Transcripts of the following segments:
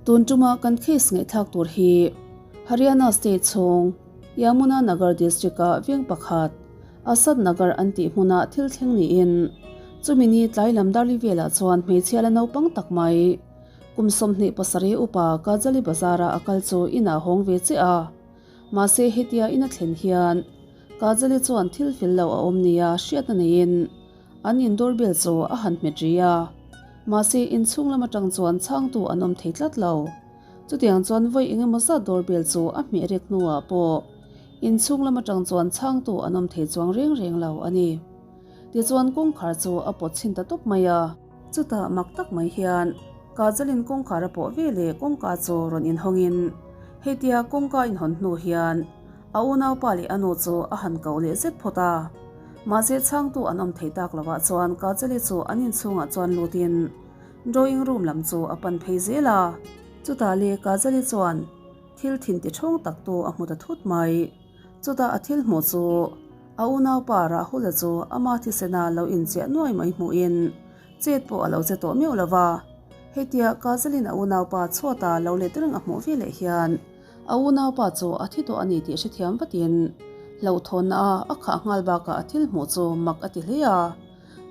Tun tuma kan case ngaihthlak tur hi Haryana state chhung Yamuna Nagar district-a veng pakhat Asad Nagar an tih hmuna thil thleng niin chumi ni tlai lam darli velah chuan hmeichhia la naupang tak mai kum 27 upa Kajali Bazar-a a kal chu inah hawng ve che a. Mahse hetia in a thlen hian Kajali chuan thil fel lo a awm nia hriatna neiin an in doorbell chu a han hmet ri a. Mahse inchhung lam atang chuan chhangtu an awm thei tlat lo. Chutiang chuan vawi eng emaw zat doorbell chu a hmeh rek hnuah pawh inchhung lam atang chuan chhangtu an awm thei chuang reng reng lo a ni. Tichuan kawngkhar chu a pawt chhin ta tawp mai a. Chutah mak tak mai hian Kajalin kawngkhar a pawh ve leh kawngka chu rawn inhawngin hetia kawngka inhawn hnu hian a unaupa leh a nu chu a han koh leh zet phawt a. Mahse chhangtu an awm thei tak lovah chuan Kajali chu an inchhungah chuan lutin drawing room lam chu a pan phei zel a. Chutah le Kajali chuan thil thin ti thawng tak tu a hmu ta thut mai. Chutah a thil hmuh chu a unaupa Rahula chu ama thisena lo inchiah nuai mai hmuhin chet pawh a lo che tawh meuh lo va. Hetia Kazalin a unaupa chhuata lo let reng a hmuh veleh hian a unaupa chu a thi tawh a ni tih hrethiam vatin hlauhthawnna a a khah nghal bakah a thil hmuh chu mak a ti hle a.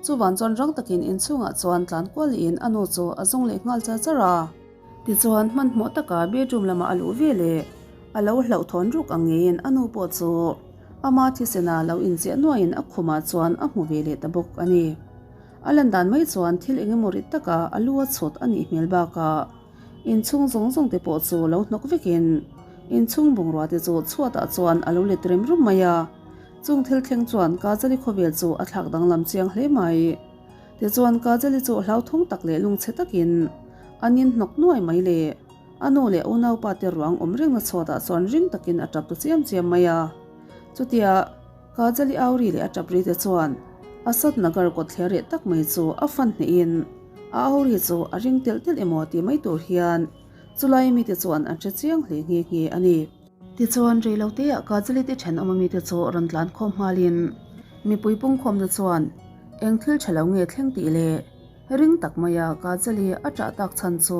Chuvan chuan rang takin inchhungah chuan tlan kual lehin a nu chu a zawng leh nghal char char a. Tichuan hmanhmawh taka bedroom lamah a luh ve leh a lo hlauhthawn ruk ang ngeiin a nu pawh chu ama thisena lo inchiah nuaiin a khumah chuan a hmu ve leh ta bawk a ni. A lan dan mai chuan thil eng emaw rit taka a lu a chhut a nih hmel bakah inchhung zawng zawng te pawh chu lo hnawk vekin inchhung bungrua te chu chhuatah chuan a lo let rem rum mai a. Chung thil thleng chuan Kajali khawvel chu a thlak danglam chiang hle mai. Tichuan Kajali chu hlauthawng tak leh lungchhe takin an in hnawk nuai mai le. A nu leh unaupa te ruang awm rengna chhuatah chuan ring takin a tap ta chiam chiam mai a. Chutia Kajali auri leh a tap ri te chuan Asad Nagar kawt thler reh tak mai chu a fan hnehin a auri chu a ring telh telh emaw tih mai tur hian chulai mite chuan an hre chiang hle nghe nghe a ni. Tichuan reiloteah Kajali te thenawm ami te chu rawn tlan khawm nghalin mipui pungkhawmna chuan eng thil tha lo nge thleng tih leh ring tak maia Kajali a ṭah tak chhan chu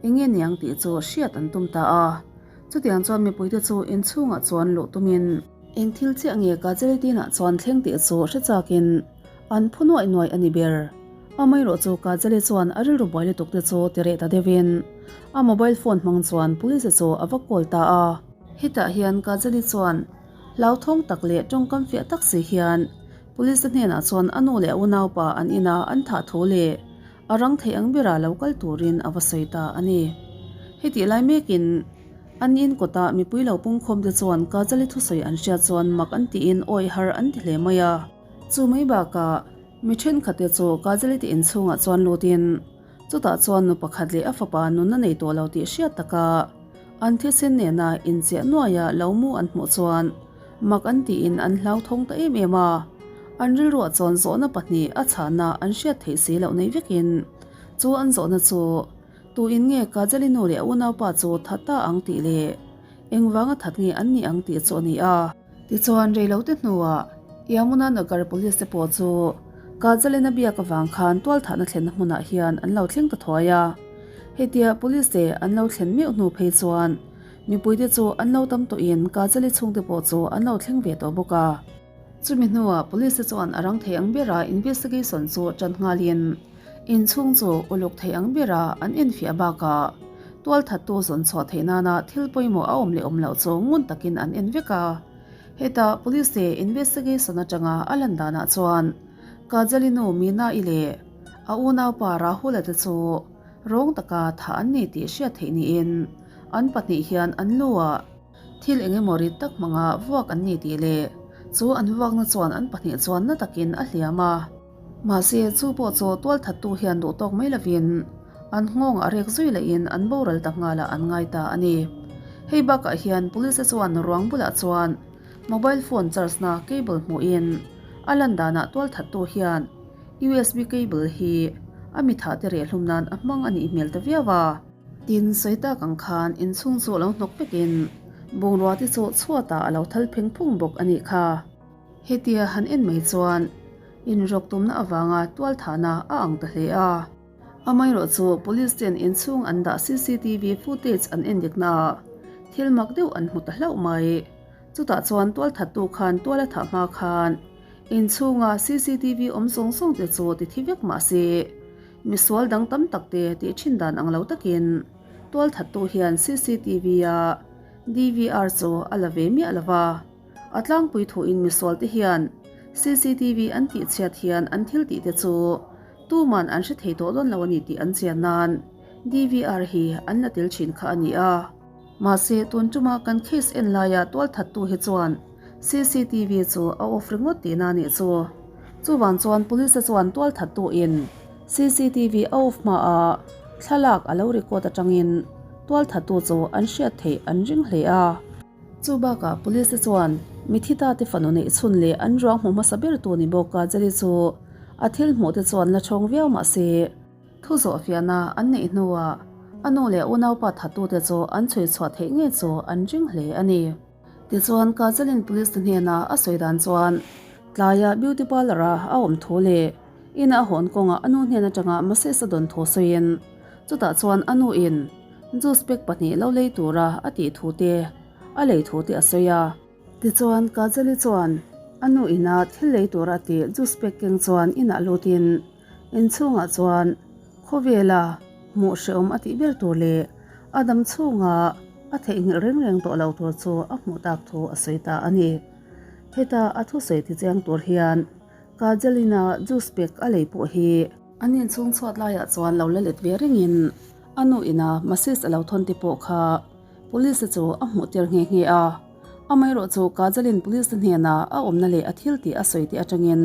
eng nge niang tih chu hriat an tum ta a. Chutiang chuan mipuite chu inchhungah chuan luh tumin eng thil chiah nge Kajali tinah chuan thleng tih chu hre chakin an phu nuaih nuaih a ni ber. Amaherawh chu Kajali chuan a rilru buai lutuk te chu ti reh ta deuhin a mobile phone hmang chuan police chu a va call ta a. Hetah hian Kajali chuan hlauthawng tak leh tawngkam fiah tak si hian police te hnenah chuan a nu leh a unaupa an ina an thah thu leh a rang theih ang bera lo kal turin a va sawi ta a ni. Hetih lai mekin an in kawtah mipui lo pungkhawm te chuan Kajali thusawi an hriat chuan mak an tiin awi har an ti hle mai a. Chu mai bakah Mi thenkhatte chu Kajali-te inchhungah chuan lutin, chutah chuan nu pakhat leh a fapa nunna nei tawh lo tih hriat taka an thisen nena inchiah nuaia lo mu an hmuh chuan mak an tiin an hlauthawng ta em em a. An rilruah chuan zawhna pahnih a chhahna an hriat theih si loh nei vekin chu an zawhna chu tuin nge Kajali nu leh a unaupa chu that ta ang tih leh engvanga that nge an nih ang tih chu a ni a. Tichuan reilote hnuah Yamuna Nagar Police te pawh chu Kajalin a biak avang khan tualthahna thlenna hmunah hian an lo thleng ta thuai a. Hetia Police te an lo thlen meuh hnu phei chuan mipuite chu an lo tam tawhin Kajali chhungte pawh chu an lo thleng ve tawh bawk a. Chumi hnuah Police te chuan a rang thei ang bera investigation chu tan nghalin inchhung chu uluk thei ang bera an enfiah bakah tualthattu zawn chhuah theih nana thil pawimawh a awm leh awm loh chu ngun takin an en vek a. Heta Police te investigation atanga a lan danah chuan Kajali nu Meena-i leh a unaupa Rahul-a te chu rawng taka thah an ni tih hriat theih niin an pahnih hian an lu-ah Thil eng emaw rit tak hmanga vuak an ni tih leh chu an vuakna chuan an pahnih chuan na takin a hliam a. Mahse, chu pawh chu tualthattu hian duh tawk mai lovin an nghawngah rek zui lehin an boral ta nghalah an ngai ta a ni. Hei bakah hian police te chuan ruang bulah chuan mobile phone charge na cable hmuhin a lan danah tualthattu hian USB cable hi a mithah te reh hlum nan a hmang a nih hmel ta viau a. Tin, sawi tak ang khan inchhung chu lo hnawk vekin bungrua te chu chhuatah a lo thal pheng phung bawk a nih kha. Hetia han en mai chuan inrawk tumna avanga tualthahna a ang ta hle a. Amaherawhchu police ten inchhung an dah cctv footage an endik naah thil mak deuh an hmu ta hlauh mai. Chutah chuan tualthattu khan tual a thah hma khan inchhunga cctv awm zawng zawng te chu ti thi vek mah se, misual dang tam tak te tih thin dan ang lo takin tualthattu hian cctv a DVR chu a la ve miah lo va. A tlangpui thuin misual te hian cctv an tih chhiat hian an thil tih te chu tuman an hre thei tawh dawn lo a ni tih an chian nan DVR hi an la tel thin kha a ni a. Mahse, tun tuma kan case en laia tualthattu hi chuan cctv chu a off ringawt tihna a nih chu. Chuvang chuan police te chuan tualthattu in cctv a off hmaah thlalak a lo record atangin tualthattu chu an hriat theih an ring hle a. Chu bakah police te chuan mithi ta te fanu neih chhun leh an ruang hmu hmasa ber tu ni bawk Kajali chu a thil hmuh te chuan la chhawng viau mahse, Thu zawh fiahna an neih hnuah a nu leh unaupa thattute chu an chhui chhuah theih ngei chu an ring hle a ni. Tichuan, Kajalin police te hnena a sawi dan chuan tlaia beauty parlour-a a awm thu leh ina a hawn kawngah a nu hnen atanga message a dawn thu sawiin chutah chuan a nu in juice pack pahnih lo lei tura a tih thu te a lei thu te a sawi a. Tichuan, Kajali chuan a nu ina thil lei tura a tih juice pack keng chuan inah lutin Inchhungah chuan khawvela hmuh hrehawm a tih ber tur leh a dam chhunga a theihnghilh reng reng tawh lo tur chu a hmuh tak thu a sawi ta a ni. Heta a thusawi tichiang tur hian Kajalina juice pack a lei pawh hi an inchhung chhuat laiah chuan lo la let ve rengin a nu ina masis a lo thawn te pawh kha police te chu a hmuh tir nghe nghe a. Amaherawhchu Kajalin police te hnena a awmna leh a thil tih a sawi te atangin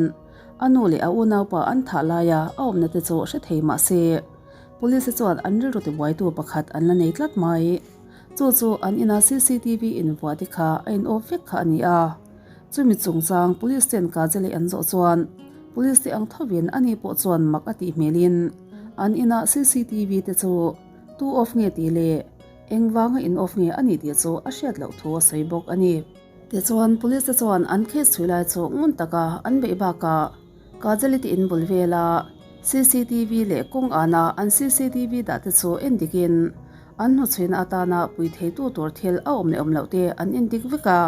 A nu leh a unaupa an thah laia a awmna te chu hre thei mah se, Police chuan an rilru tibuaitu pakhat an la nei tlat mai. Chu chu an ina cctv invuah te kha a in off vek kha a ni a. Chumi chungchang Police ten Kajali an zawh chuan Police te ang thovin ani pawh chuan mak a tih hmelin an ina cctv te chu tu off nge tih leh engvanga in off nge a nih tih chu a hriat loh thu a sawi bawk a ni. Tichuan, Police te chuan an case chhui lai chu ngun taka an beih bakah Kajali te in bul vela cctv leh kawng ana an cctv dah te chu en dikin an hnuchhuina atana pui theitu tur thil a awm leh awm loh te an en dik vek a.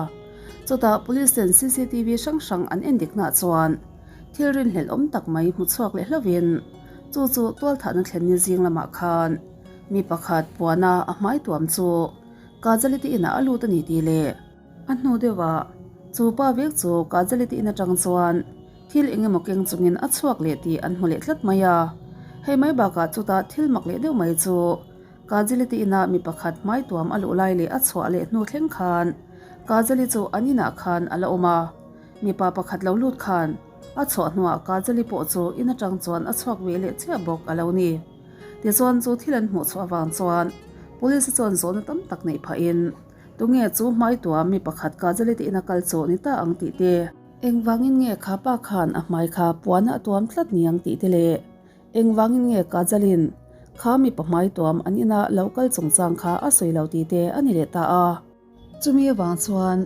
Chutah Police ten cctv hrang hrang an en dik hna chuan thil rinhlelh awm tak mai hmu chhuak leh hlauhin chu chu tualthahna thlen ni zing lamah khan mi pakhat puana a hmai tuam chu Kajali te inah a lut a ni tih leh a hnu deuhah chu pa vek chu Kajali te in atang chuan thil eng emaw keng chungin a chhuak leh tih an hmu leh tlat mai a. Hei mai bakah chutah thil mak leh deuh mai chu Kajali te inah mi pakhat hmai tuam a luh lai leh a chhuah leh hnu thleng khan Kajali chu an inah khan a la awm a, mipa pakhat lo lut khan a chhuah hnuah Kajali pawh chu in atang chuan a chhuak ve leh chiah bawk a lo ni. Tichuan chu thil an hmuh chhuah avang chuan Police chuan zawhna tam tak neih phahin tunge chu hmai tuam mi pakhat Kajali te ina kal chu ni ta ang tih te, engvangin nge kha pa khan a hmai kha puan a tuam tlat ni ang tih te leh engvangin nge Kajalin kha mipa hmai tuam an ina lo kal chungchang kha a sawi lo tih te a ni leh ta a. Chumi avang chuan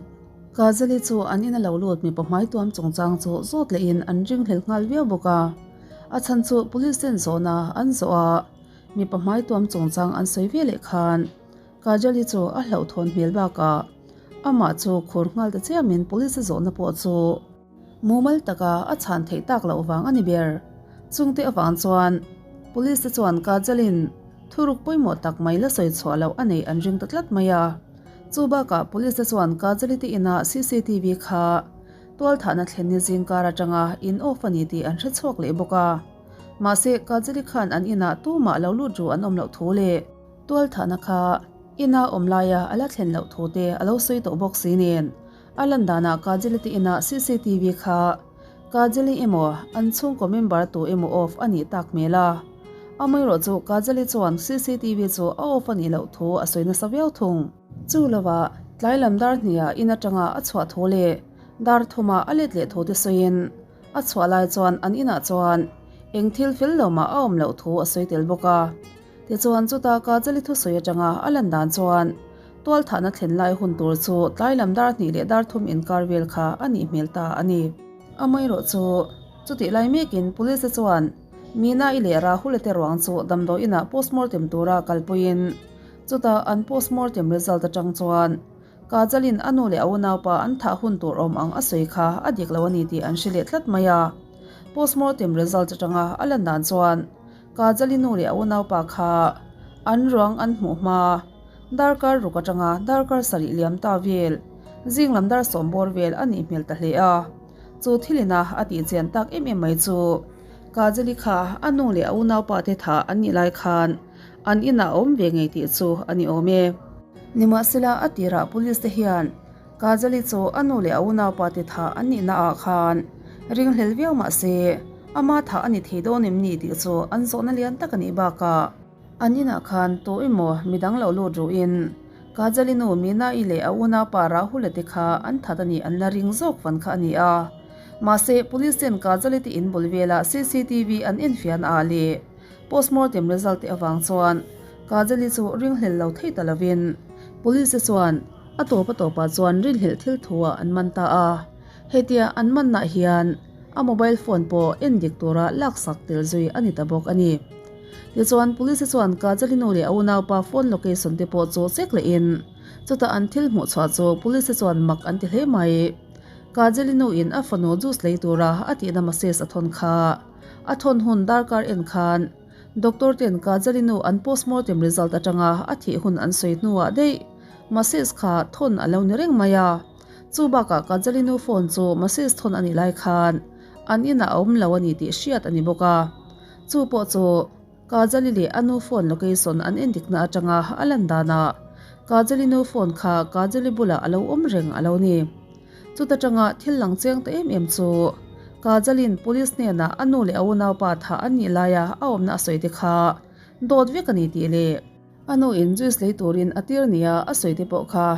Kajali chu an ina lo lut mipa hmai tuam chungchang chu zawt lehin an ringhlel nghal viau bawk a. A chhan chu police ten zawhna an zawh a, mipa hmai tuam chungchang an sawi ve leh khan Kajali chu a hlauhthawn hmel bakah amah chu khur nghal ta chiamin police a zawhna pawh chu mumal taka a chhan theih tak loh vang a ni ber. Chungte avang chuan police te chuan Kajalin thuruk pawimawh tak mai la sawi chhuah loh a neih an ring ta tlat mai a. Chu bakah police te chuan Kajali te inah cctv kha tualthahna thlen ni zingkar atanga in off a ni tih an hre chhuak leh bawk a. Mahse Kajali khan an inah tumah lo lut ru an awm loh thu leh tualthahna kha ina awm laia a la thlen loh thu te a lo sawi tawh bawk si nen A lan danah Kajali te inah cctv kha Kajali emaw an chhungkaw member tu emaw off a nih tak hmel a. Amaherawh chu Kajali chuan cctv chu a off a nih loh thu a sawi nasa viau thung. Chu lovah tlai lam dar hniah in atanga a chhuah thu leh dar thumah a let leh thu te sawiin a chhuah lai chuan an inah chuan eng thil fel lo mah a awm loh thu a sawi tel bawk a. Tichuan chutah Kajali thusawi atanga a lan dan chuan Tualthahna thlen lai hun tur chu tlai lam dar hnih leh dar thum inkar vel kha a nih hmel ta a ni. Amaherawh chu chutih lai mekin Police te chuan Meena-i leh Rahul-a te ruang chu damdawi inah postmortem tura kalpuiin chutah an postmortem result atang chuan Kajalin a nu leh a unaupa an thah hun tur awm ang a sawi kha a dik lo a ni tih an hre leh tlat mai a. Postmortem result atanga a lan dan chuan Kajali nu leh a unaupa kha an ruang an hmuh hma darkar ruk atanga darkar sarih liam ta vel zing lam dar sawm bawr vel a nih hmel ta hle a. Chu thilina a tih chian tak em em mai chu Kajali kha a nu leh a unaupa te thah an nih lai khan an inah a awm ve ngei tih chu a ni awm e. Nimahsela a tirah police te hian Kajali chu a nu leh a unaupa te thah an nihna ah khan ringhlel viau mahse ama thah a ni thei dawn em ni tih chu an zawhna lian tak a nih bakah an inah khan tu emaw midang lo lut ruhin Kajali nu Meena-i leh a unaupa Rahul-a te kha an that a nih an la ring zawk fan kha a ni a. Mahse police ten Kajali te in bul velah cctv an enfiahna ah leh Postmortem result te avang chuan Kajali chu ringhlel lo thei ta lovin Police te chuan a tawp a tawpah chuan rinhlelh thil thu ah an man ta a. Hetia an manna hian a mobile phone pawh en dik tura laksak tel zui a ni ta bawk a ni. Tichuan Police te chuan Kajali nu leh a unaupa phone location te pawh chu check lehin chutah an thil hmuh chhuah chu Police te chuan mak an ti hle mai. Kajali nu in a fanu juice lei tura a tihna message a thawn kha. A thawn hun darkar en khan Doctor ten Kajali nu an postmortem result atanga a thih hun an sawi hnuah daih message kha thawn a lo ni reng mai a. Chu bakah Kajali nu phone chu message thawn a nih lai khan an inah a awm lo a ni tih hriat a ni bawk a. Chu pawh chu Kajali leh a nu phone location an endikna atanga a lan danah Kajali nu phone kha Kajali bulah a lo awm reng a lo ni. Chuta tanga thil lang chiang ta em em chu Kajalin police hnenah a nu leh a unaupa thah an nih laia a awmna a sawi te kha dawt vek a ni tih leh a nu in juice lei turin a tir nia a sawi te pawh kha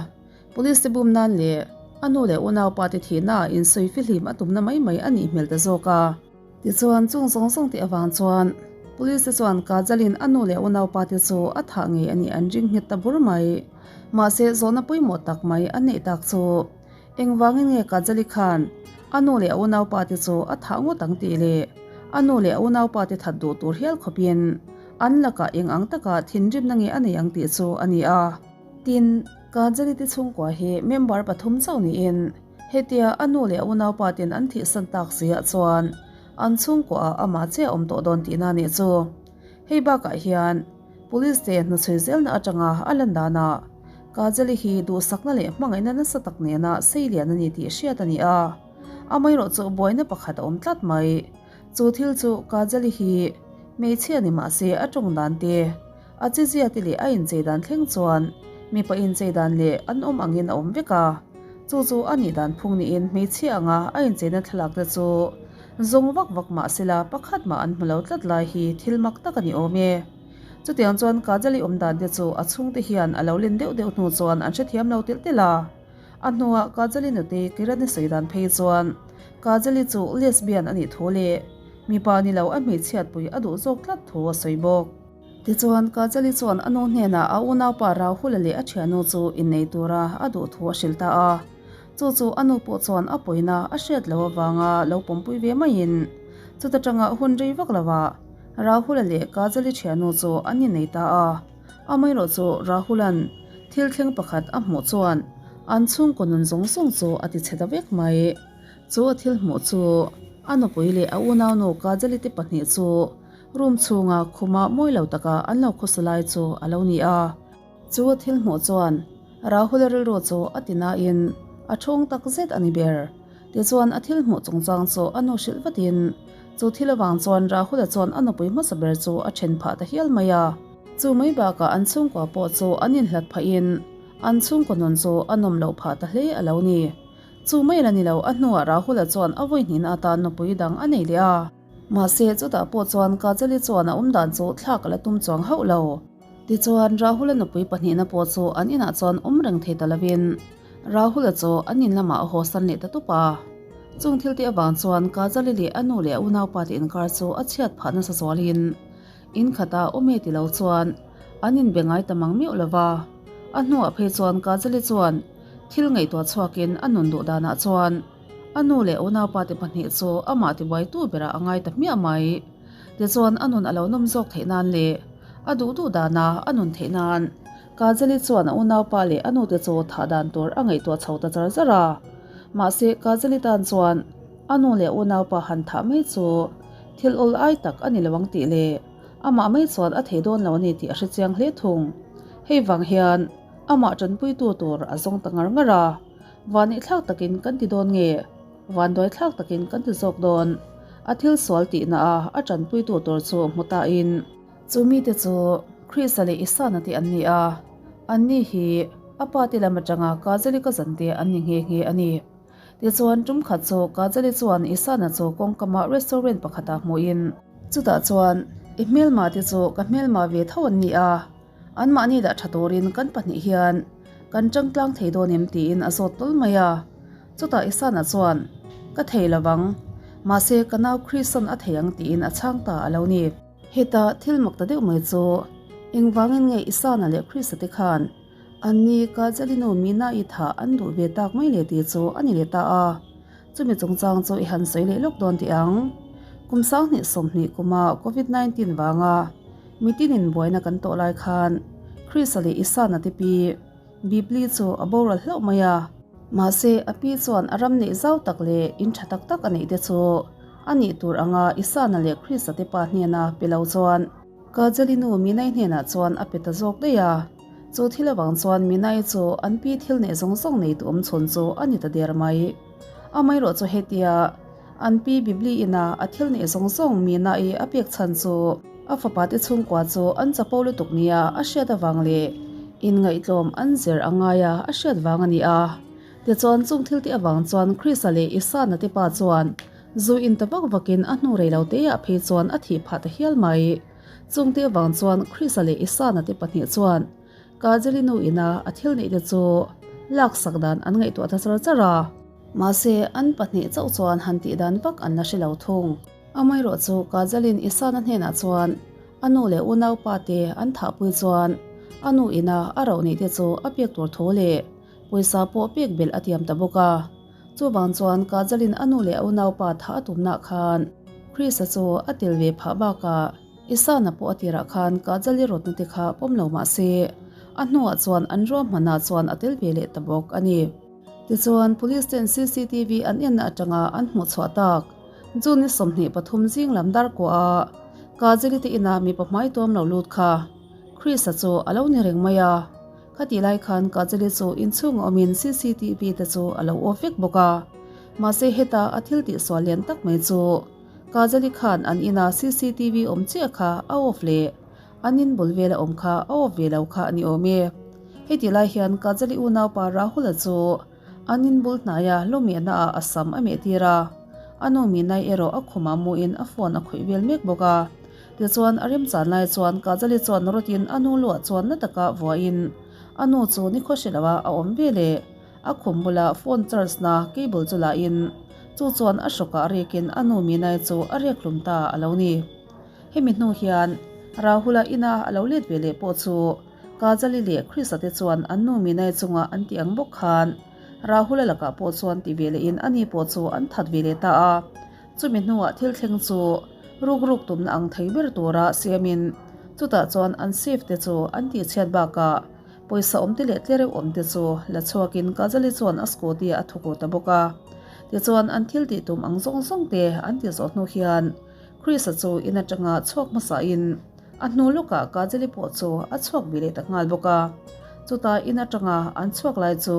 police te bum nan leh a nu leh unaupa te thihna ah insawi fihlim a tumna mai mai a nih hmel ta zawk a. Tichuan chung zawng zawng tih avang chuan police te chuan Kajalin a nu leh unaupa te chu a thah ngei a nih an ring nghet ta bur mai. Mahse zawhna pawimawh tak mai a neih tak chu engvangin nge Kajali khan a nu leh a unaupa te chu a thah ngawt ang tih leh a nu leh a unaupa te that duh tur hial khawpin an lakah eng ang taka thinrimna nge a nei ang tih chu a ni a. Tin, Kajali te chhungkua hi member pathum chauh niin Hetia a nu leh a unaupa ten an thihsan tak ziah chuan an chhungkuaah amah chiah a awm tawh dawn tihna nih chu. Hei bakah hian Police te hnuchhui zelna atanga a lan danah Kajali hi duhsakna leh hmangaihna nasa tak nena sei lian a ni tih hriat a ni a, amaherawh chu buaina pakhat a awm tlat mai. Chu thil chu Kajali hi hmeichhia ni mahse a tawng dan te, a chizia te leh a inchei dan thleng chuan mipa inchei dan leh an awm angin a awm vek a. Chu chu a nih dan phung niin hmeichhia anga a incheina thlalak te chu zawng vak vak mah sela pakhat mah an hmu lo tlat lai hi thil mak tak a ni awm e. Chutiang chuan Kajali awm dan te chu a chhungte hian a lo len deuh deuh hnu chuan an hrethiam lo telh telh a. A hnuah Kajali nute Kirani sawi dan phei chuan Kajali chu lesbian a nih thu leh mipa ni lo a hmeichhiatpui a duh zawk tlat thu a sawi bawk. Tichuan, Kajali chuan a nu hnenah a unaupa Rahul-a leh a thiannu chu innei tura a duh thu a hrilh ta a. Chu chu a nu pawh chuan a pawina a hriat loh avanga lo pawmpui ve maiin, chuta tanga hun rei vak lovah Rahul-a leh Kajali thiannu chu an innei ta a. Amaherawh chu Rahul-a'n thil thleng pakhat a hmuh chuan an chhungkaw nun zawng zawng chu a tichhe ta vek mai. Chu a thil hmuh chu a nupui leh a unaunu Kajali te pahnih chu Room chhunga khuma mawi lo taka an lo khawsa lai chu a lo ni a. Chu a thil hmuh chuan Rahul-a rilru chu a ti nain a thawng tak zet a ni ber. Tichuan a thil hmuh chungchang chu a nu hrilh vatin chu thil avang chuan Rahul-a chuan a nupui hmasa ber chu a then phah ta hial mai a. Chu mai bakah an chhungkua pawh chu an inhlat phahin an chhungkaw nun chu a nawm loh phah ta hle a lo ni. Chu mai la ni lo a hnuah Rahul-a chuan a vawihnihna atan nupui dang a nei leh a. Mahse, chutah pawh chuan Kajali chuan a awm dan chu thlak a la tum chuang hauh lo. Tichuan, Rahul-a nupui pahnihna pawh chu an inah chuan awm reng thei ta lovin Rahul-a chu an in lamah a haw san leh ta tup a. Chung thil te avang chuan Kajali leh a nu leh a unaupa te inkar chu a chhiat phah nasa zualin in khata awm e ti lo chuan an inbe ngai ta mang meuh lo va. A hnuah phei chuan Kajali chuan thil ngaihtuah chhuakin a nun duh danah chuan A nu leh unaupa te pahnih chu amah tibuaitu berah a ngai ta hmiah mai. Tichuan a nun a lo nawm zawk theih nan leh a duh duh dana a nun theih nan Kajali chuan a unaupa leh a nute chu thah dan tur a ngaihtuah chho ta char char a. Mahse Kajali tan chuan a nu leh unaupa han thah mai chu thil awl ai tak a ni lo ang tih leh amah mai chuan a thei dawn lo a ni tih a hrechiang hle thung. Hei vang hian amah tanpuitu tur a zawng ta ngar ngar a, Vanneih thlak takin kan ti dawn nge? Vanduai thlak takin kan ti zawk dawn. A thil sual tihna a a tanpuitu tur chu hmu tain. Chu mite chu Krista leh Isana te an ni a, anni hi a pa te lam atanga Kajali ka zan te an ni nghe nghe a ni. Tichuan tum khat chu Kajali chuan Isana chu kawngkama restaurant pakhatah hmuhin. Chutah chuan, I hmelma te chu ka hmelma ve tho an ni a, Anmahni dah tha turin kan pahnih hian kan tangtlang thei dawn em tiin a zawt tawl mai a. Chutah Isana chuan, Ka thei lo vang, mahse ka nau Chrison a thei ang tiin a chhang ta a lo ni. Heta thil mak ta deuh mai chu engvangin nge Isana leh Chrisa te khan anni Kajalinu Mina-i thah an duh ve tak mai le tih chu a ni leh ta a. Chumi chungchang chu i han sawi leh lawk dawn teh ang. Kum 2020 kuma Covid 19 vanga mitinin buaina kan tawh lai khan Krista leh Isana te pi Bibli chu a boral hlauh mai a. Mahse a pi chuan a ram neih zau tak leh in tha tak tak a neih te chu a nih tur anga Isana leh Krista te pa hnena pe lo chuan Kajalinu Minai hnenah chuan a pe ta zawk daih a. Chu thil avang chuan Minai chu an pi thil neih zawng zawng nei tu awm chhun chu a ni ta der mai. Amaherawh chu hetia an pi Bibli ina a thil neih zawng zawng Minai a pek chhan chu a fapa te chhungkua chu an chapo lutuk nia a hriat avang leh inngaihtlawm an zir a ngai a a hriat vang a ni a. Tichuan chung thil te avang chuan Krista leh Isana te pa chuan zu in ta vak vakin a hnu rei lo teah phei chuan a thih phah ta hial mai. Chungte avang chuan Krista leh Isana te pahnih chuan Kajali nu ina a thil neih te chu laksak dan an ngaihtuah ta char char a. Mahse, an pahnih chauh chuan han tih dan vak an la hre lo thung. Amaherawh chu Kajalin Isana hnenah chuan a nu leh unaupa te an thahpui chuan a nu ina a roh neih te chu a pek tur thu leh pawisa pawh pek belh a tiam ta bawk a. Chuvang chuan Kajalin a nu leh a unaupa thah a tumnah khan Krista chu a tel ve phah bakah Isana pawh a tirah khan Kajali rawtna te kha pawm lo mah se a hnuah chuan an ruahmanah chuan a tel ve leh ta bawk a ni. Tichuan Police ten cctv an enna atanga an hmuh chhuah tak June ni 23 zing lam dar kuah a Kajali te inah mipa hmai tuam lo lut kha Krista chu a lo ni reng mai a. Khatih lai khan Kajali chu inchhung awmin cctv te chu a lo off vek bawk a. Mahse heta a thil tihsual lian tak mai chu Kajali khan an ina cctv awm chiah kha a off leh an in bul vela awm kha a off ve lo kha a ni awm e. Hetih lai hian Kajali unaupa Rahul-a chu an in bul hnaia lawmiahna ah a sam a meh tir a. A nu Minai erawh a khumah muin a phone a khawih vel mek bawk a. Tichuan, a remchan lai chuan Kajali chuan rawtin a nu luah chuan na taka vuahin a nu chu nikhaw hre loa a awm ve leh a khum bula phone charge na cable chu lahin chu chuan a hrawkah rekin a nu Minai chu a rek hlum ta a lo ni. Hemi hnu hian Rahul-a ina a lo let ve leh pawh chu Kajali leh Krista te chuan an nu Minai chunga an tih ang bawk khan Rahul-a lakah pawh chuan ti ve lehin ani pawh chu an that ve leh ta a. Chumi hnuah thil thleng chu ruk ruk tumna ang thei ber tura siamin chutah chuan an safe te chu an tihchhiat bakah pawisa awm te leh tlereuh awm te chu la chhuakin Kajali chuan a scooty a thawk ru ta bawk a. Tichuan an thil tih tum ang zawng zawng te an tih zawh hnu hian Chris-a chu in atanga chhuak hmasain a hnu lawkah Kajali pawh chu a chhuak ve leh ta nghal bawk a. Chutah in atanga an chhuak lai chu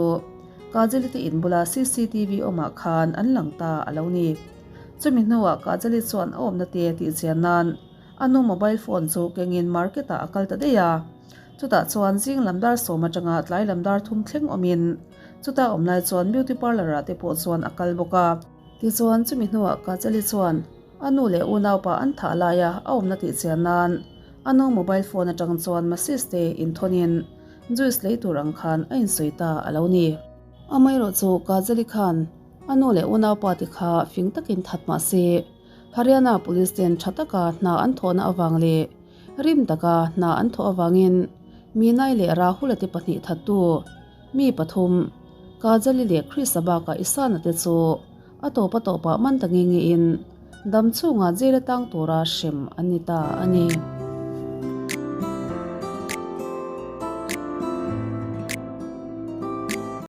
Kajali te in bula cctv awmah khan an lang ta a lo ni. Chumi hnuah Kajali chuan a awmna te tih chian nan a nu mobile phone chu kengin market ah a kal ta daih a. Chutah chuan zing lam dar sawm atanga tlai lam dar thum thleng awmin chuta awm lai chuan beauty parlour ah te pawh chuan a kal bawk a. Tichuan chumi hnuah Kajali chuan a nu leh unaupa an thah laia a awmna tih chian nan a nu mobile phone atang chuan message te inthawnin juice lei tur ang khan a insawi ta a lo ni. Amaherawh chu Kajali khan a nu leh unaupa te kha fing takin that mah se, Haryana Police ten tha taka hna an thawhna avang leh rim taka hna an thawh avangin Minai leh Rahul-a te pahnih thattu mi pathum Kajali leh Krishna bakah Isana te chu a tawp a tawpah man ta nge ngein. Dam chhunga jail a tang tura hrem an ni ta a ni.